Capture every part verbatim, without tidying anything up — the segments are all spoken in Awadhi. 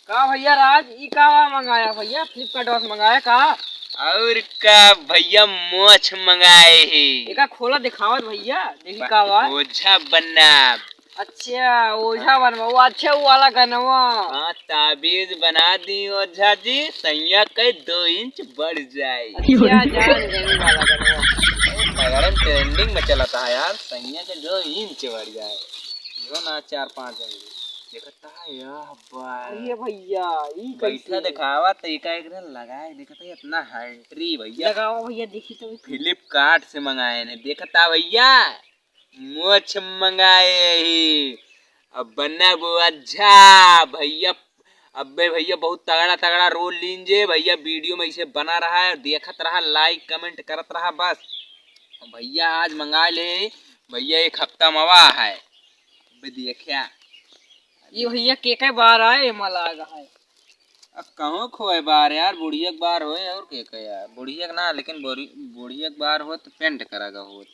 का भैया राज, ई का वा मंगाया भैया? Flipkart वा से मंगाया का? और का भैया, मोछ मंगाए ही। एका खोला दिखावत भैया, देखी का वा। ओझा बनब। अच्छा, ओझा बनबा, वो अच्छा, वो वाला गनवा। हाँ, ताबीज बना दी ओझा जी, सैया के दो इंच बढ़ जाए। अच्छा, जान गए वाला गनवा। तगड़न trending में चलत है यार, सैया के दो इंच बढ़ जाए। यो ना चार पाँच इंच। देखता है, यह बा। अरे भैया, ई बैठा कैसे? दिखावा तो एका एक दिन लगाए, देखता है इतना हंटरी भैया। लगावा भैया, देखी तो। Flipkart से मंगाए ने, देखता भैया। मोछ मंगाए ही। अब बनब ओझा भैया। अबे भैया बहुत तगड़ा तगड़ा role लीन जे भैया, video में ऐसे बना रहा है, देखत रहा, like comment करत रहा बस। भैया आज मंगा ले भैया, एक हफ्ता मवा है। अबे देखिया। ये भैया के के बार आए, एमा लाग है। अब कहूँ खोए बार यार, बुढ़िया के बार होए और के के यार, बुढ़िया के ना, लेकिन बुढ़ी-, बुढ़िया के बार हो तो paint करा गा होत।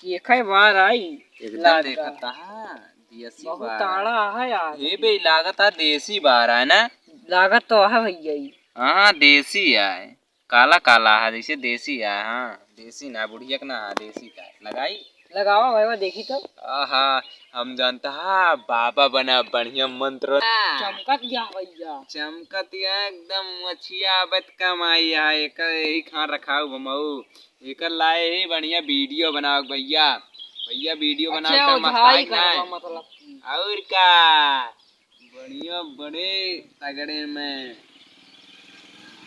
केखै बार आई? एकदम लागत देखत है। हा, देसी बहुत बार है। ताड़ा है यार। हे बे, लागत है देसी बार है ना? लागत तो है भैया ई। हाँ, देसी है। काला काला है, जैसे देसी है। हाँ, देसी ना, बुढ़िया के ना है, देसी का। लगाई? लगावा भैया, देखी तो। आहा, हम जानता हा, बाबा बना, बढ़िया मंत्र। चमकत गया भैया। चमकत गया एकदम, मछिया आबत कमाई है, एक यही खान रखाऊ बमऊ। एकर लाए ही बढ़िया video बनाओ भैया। भैया video बनाओ अच्छा, एकदम ओझाई मस्ताई करवा ना। मतलब कि। और का? बढ़िया बड़े तगड़े में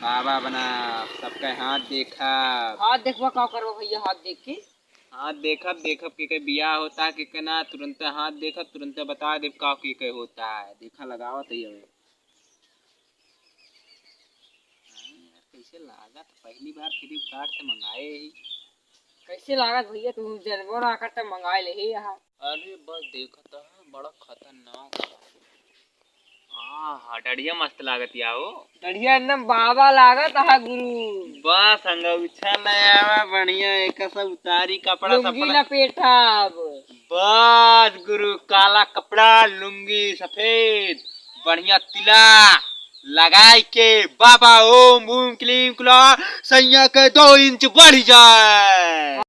बाबा बना, सबका हाथ देखा। हाथ देखबा का करबा भैया, हाथ देख के? हाथ देखब, देखब के के बियाह होता है, के के ना, तुरंते हाथ देखब, तुरंते बता देब का के के होता है। देखा लगावत ही हमें। हाँ यार, कैसे लागत? पहली बार Flipkart से मंगाए ही। कैसे लागत भैया? तू जनबो ना करता, मंगाए ले ही यहाँ। अरे बस देखत है, बड़ा खतरनाक है। आहा, डढ़िया मस्त लागत या हो। डढ़िया एकदम बाबा लागत है गुरु। बस अंगौछा ले आवा बढ़िया, एक सब उतारी कपड़ा लुंगी सपड़ा। लपेटा अब। बस गुरु, काला कपड़ा, लुंगी सफेद, बढ़िया तिला लगाई के बाबा ओम बूम क्लीम कुला सैया के दो इंच बढ़ जाए।